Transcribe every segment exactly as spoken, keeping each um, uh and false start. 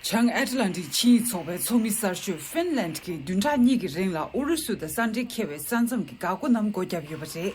བྱང་ཨེཊ་ལན་ཊིག་ཆིངས་ཡིག་ཚོགས་པའི་ཚོགས་མི་གསར་ཤོས་ཧྥིན་ལན་གྱིས་བདུན་ཕྲག་གཉིས་ཀྱི་རིང་ལ་ཨུ་རུ་སུ་དང་ས་འབྲེལ་འཁེལ་བའི་ས་མཚམས་ཀྱི་འགག་སྒོ་རྣམས་སྒོ་བརྒྱབ་ཡོད་པ་རེད།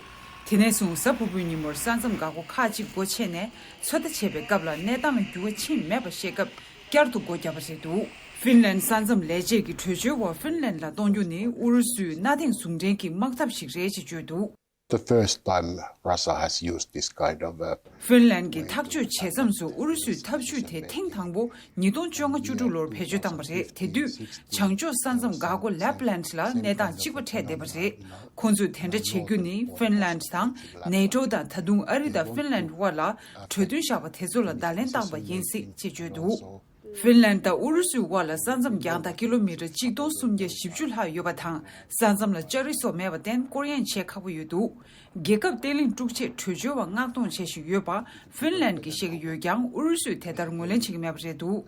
དེ་ནས་བཟུང་གཟའ་ཕུར་བུའི་ཉིན་མོར་ས་མཚམས་འགག་སྒོ་ཁག་ཅིག་སྒོ་ཕྱེ་ནས་ཚོད་ལྟ་བྱེད་པའི་སྐབས་ལ་གནས་སྟངས་ལ་འགྱུར་བ་ཕྱིན་མེད་པ་ཤེས་སྐབས་བསྐྱར་དུ་སྒོ་བརྒྱབ་པ་རེད་འདུག་ཧྥིན་ལན་ས་མཚམས་ལས་བྱེད་ཀྱིས་བྲོས་བྱོལ་བ་ཧྥིན་ལན་ལ་གཏོང་རྒྱུ་ནི་ཨུ་རུ་སུའི་གནའ་དེང་ཟུང་འབྲེལ་གྱི་དམག་འཐབ་ཞིག་རེད་ཅེས་བརྗོད་འདུག The first time Russia has used this kind of, uh, ཧྥིན་ལན་གྱིས་ཐག་གཅོད་བྱེད་མཚམས་སུ་ཨུ་རུ་སུའི་འཐབ་ཇུས་དེ་ཐེངས་དང་པོ་ཉིས་སྟོང་བཅོ་ལྔ་བཅུ་དྲུག་ལོར་བེད་སྤྱོད་བཏང་བ་རེད། དེ་དུས་བྱང་ཕྱོགས་ས་མཚམས་འགག་སྒོ་ལེབ་ལན་ལ་གནས་སྟངས་གཅིག་པ་འཕྲད་བསྡད་པ་རེད། ཁོང་ཚོས་དེ་འདྲ་བྱེད་རྒྱུ་ནི་ཧྥིན་ལན་དང་ནེ་ཊོ་དང་ད་དུང་ཨ་རི་དང་ཧྥིན་ལན་དབར་ལ་གྲོས་མཐུན་བཞག་པ་དེ་ཚོ་ལ་བརྡ་ལན་བཏང་བ་ཡིན་སྲིད་ཅེས་བརྗོད་འདུག་ཧྥིན་ལན་དང་ཨུ་རུ་སུའི་དབར་ལ་ས་མཚམས་རྒྱང་ཐག་ཀི་ལོ་མི་ཊར་གཅིག་སྟོང་སུམ་བརྒྱ་བཞི་བཅུ་ལྷག་ཡོད་པ་དང་། ས་མཚམས་ལ་ལྕགས་རི་སོགས་མེད་པར་བརྟེན་སྐོར་གཡེང་བྱེད་ཁག་པོ་ཡོད་འདུག་རྒྱལ་ཁབ་བརྟན་ལྷིང་དཀྲུག་ཆེད་བྲོས་བྱོལ་བ་མངགས་གཏོང་བྱེད་བཞིན་ཡོད་པ་ཧྥིན་ལན་གྱིས་བཤད་ཀྱི་ཡོད་ཀྱང་ཨུ་རུ་སུས་དེ་ལྟར་ངོས་ལེན་བྱེད་ཀྱི་མེད་པ་རེད་འདུག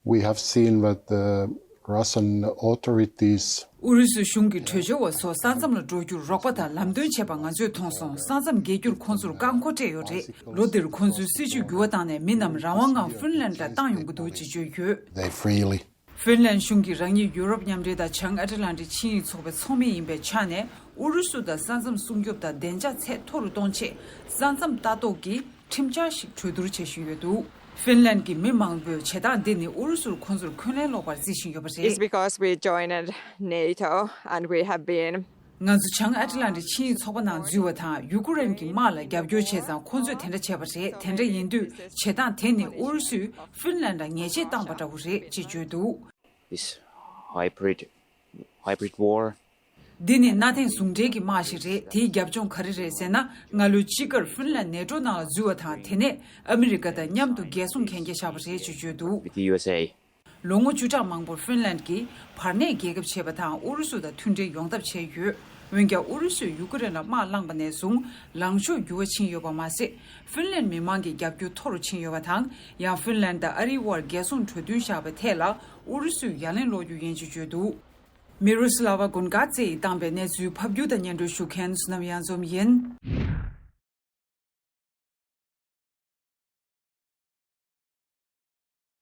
We have seen that the Russian authorities ཨུ་རུ་སུ་གཞུང་གིས་བྲོས་བྱོལ་བ་ཚོ་ས་མཚམས་ལ་འགྲོ་རྒྱུར་རོགས་པ་དང་ལམ་སྟོན་བྱས་པ་ང་ཚོས་མཐོང་སོང་། ས་མཚམས་བརྒལ་རྒྱུར་ཁོང་ཚོར་རྐང་འཁོར་སྤྲད་ཡོད་རེད། ལོ་འདིར་ཁོང་ཚོས་སྲིད་ཇུས་འགྱུར་བ་བཏང་ནས་མི་རྣམས་རང་དབང་ངང་ཧྥིན་ལན་ལ་བཏང་ཡོང་གི་འདུག་ཅེས་བརྗོད་ཡོད། They freely ཧྥིན་ལན་གཞུང་གིས་རང་ཉིད་ཡུ་རོབ་མཉམ་འབྲེལ་དང་བྱང་ཨ་ཊ་ལན་ཊིག་ཆིངས་ཡིག་ཚོགས་པའི་ཚོགས་མི་ཡིན་པའི་ཆ་ནས་ཨུ་རུ་སུ་དང་ས་མཚམས་སྲུང་སྐྱོབ་དང་བདེ་འཇགས་ཚད་མཐོ་རུ་གཏོང་ཆེད་ས་མཚམས་ལྟ་རྟོག་གི་ཁྲིམས་འཆར་ཞིག་གྲོས་བསྡུར་བྱེད་བཞིན་ཡོད་འདུག་ཧྥིན་ལན་གྱི་མི་མང་པོས་བྱེད་སྟངས་འདི་ནི་ཨུ་རུ་སུར་ཁོང་ཚོར་འཁོན་ལན་སློག་པར་བརྩི་བཞིན་ཡོད་པ་རེད། It's because we joined NATO and we have been ང་ཚོ་བྱང་ཨ་ཊ་ལན་ཊིག་ཆིངས་ཡིག་ཚོགས་པ་ནང་འཛུལ་བ་དང་ཡུ་ཀེ་རེན་གྱི་དམག་ལ་རྒྱབ་སྐྱོར་བྱས་ཙང་ཁོང་ཚོས་དེ་འདྲ་བྱས་པ་རེད། དེ་འདྲ་ཡིན་དུས་བྱེད་སྟངས་དེ་ནི་ཨུ་རུ་སུས་ཧྥིན་ལན་ལ་ཉེས་ཆད་བཏང་པ་འདྲ་བོ་རེད་ཅེས་བརྗོད་འདུག This hybrid, hybrid war. འདི་ནི་གནའ་དེང་ཟུང་འབྲེལ་གྱི་དམག་ཞིག་རེད། དེའི་རྒྱབ་ལྗོངས་ག་རེ་རེད་ཟེར་ན། སྔ་ལོའི་དཔྱིད་ཀར་ཧྥིན་ལན་ནེ་ཊོ་ནང་ལ་འཛུལ་བ་དང་། དེ་ནས་ཨ་མི་རི་ཀ་དང་མཉམ་དུ་རྒྱལ་སྲུང་གན་རྒྱ་བཞག་པ་རེད་ཅེས་བརྗོད་འདུག With the U S A. ལོ་ངོ་བཅུ་ཕྲག་མང་པོར་ཧྥིན་ལན་གྱིས་བར་གནས་རྒྱལ་ཁབ་བྱས་པ་དང་ཨུ་རུ་སུ་དང་མཐུན་འབྲེལ་ཡོང་ཐབས་བྱས་ཡོད། འོན་ཀྱང་ཨུ་རུ་སུས་ཡུ་ཀེ་རེན་ལ་དམག་བསླངས་པ་ནས་བཟུང་ལངས་ཕྱོགས་འགྱུར་བ་ཕྱིན་ཡོད་པ་མ་ཟད། ཧྥིན་ལན་མི་མང་གི་རྒྱབ་སྐྱོར་མཐོ་རུ་ཕྱིན་ཡོད་པ་དང་། ཡང་ཧྥིན་ལན་དང་ཨ་རིའི་དབར་རྒྱལ་སྲུང་གྲོས་མཐུན་བཞག་པའི་ཐད་ལ་ཨུ་རུ་སུས་ཡ་ལན་སློག་རྒྱུ་ཡིན་ཅེས་བརྗོད་འདུག་མི་རུ་སི་ལ་ཝ་གུན་ག་ཙེ་ཡིས་བཏང་པའི་གནས་ཚུལ་ཕབ་སྒྱུར་དང་སྙན་སྒྲོན་ཞུ་མཁན་བསོད་ནམས་གཡང་འཛོམས་ཡིན།